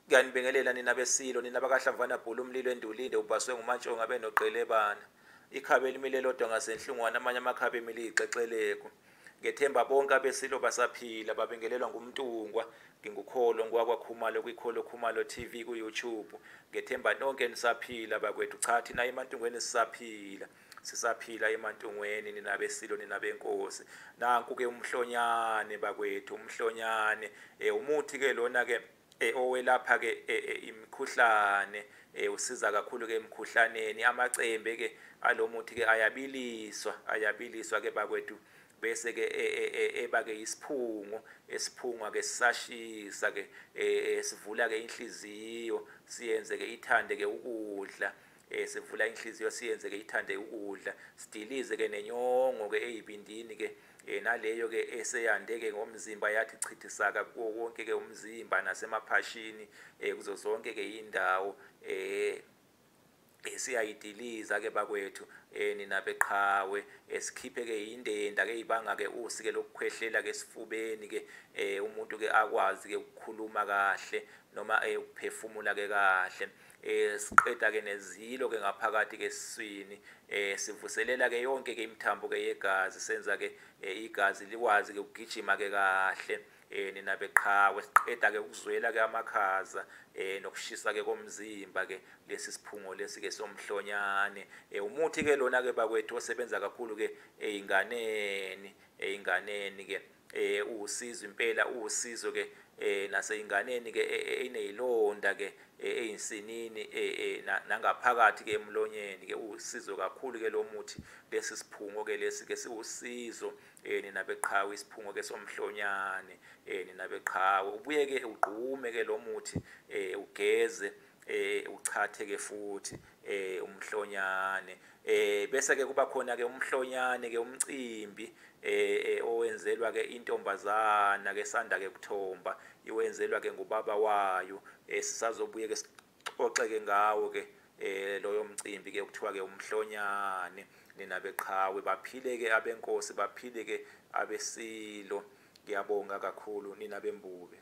Ngiyanibingelela nina beSilo, nina bakaHlamvana Bhula umlilo endulinde ubaswe nguMantshongo abe noQelebana. Ikhabe elimile lodwa ngaseNhlungwane amanye amakhabe emile iy'xexeleko. Ngethemba bonke abeSilo basaphila babingelelwa nguMntungwa. Ngingukholo ngowakwaKhumalo kwiKholo Khumalo TV ku-YouTube. Ngethemba nonke nisaphila bakwethu. Cha thina eMantungweni sisaphila. Sisaphila eMantungweni nina beSilo nina benkosi. Nanku-ke umhlonyane bakwethu umhlonyane. Umuthi ke lona ke owelapha ke imikhuhlane, usiza kakhulu ke emikhuhlaneni. Amacembe ke alomuthi ke ayabiliswa, ayabiliswa ke bakwethu bese ke eba ke isiphungo esiphungwa ke sisashisa ke, sivula ke inhliziyo siyenze ke ithande ke ukudla. Sivula inhliziyo siyenze ke ithande ukudla, sidilize ke nenyongo ke eyibindini ke, naleyo ke eseyande ke ngomzimba yathi chithisaka kuwo wonke ke umzimba nasemaphashini, kuzo zonke ke indawo, siyayidiliza ke bakwethu, nina beqhawe, sikhiphe ke indenda ke ibanga ke usi ke lokukhwehlela ke esifubeni ke, umuntu ke akwazi ke ukukhuluma kahle noma ukuphefumula ke kahle. Siqeda ke nezilo ke ngaphakathi ke esiswini, sivuselela ke yonke ke imithambo ke yegazi, senza ke igazi likwazi ke ukugijima ke kahle, nina beqhawe. Siqeda ke ukuzwela ke amakhaza, nokushisa ke komzimba ke, lesi siphungo lesi ke somhlonyane. Umuthi ke lona ke bakwethu osebenza kakhulu ke eyinganeni, eyinganeni ke, uwusizo impela, uwusizo ke naseyinganeni ke enezilonda ke eyinsinini, nangaphakathi ke emlonyeni ke, uwusizo kakhulu ke lo muthi. Lesi siphungo ke lesi ke siwusizo, nina beqhawe, isiphungo ke somhlonyane, nina beqhawe. Ubuye ke ugqume ke lo muthi, ugeze, uchathe ke futhi umhlonyane. Bese ke kuba khona ke umhlonyane ke umcimbi owenzelwa ke intombazana ke sanda ke kuthomba, iwenzelwa ke ngubaba wayo. Sisazobuye ke sixoxe ke ngawo ke loyo mcimbi ke kuthiwa ke umhlonyane, nina beqhawe. Baphile ke abenkosi, baphile ke abesilo. Ngiyabonga kakhulu nina bembube.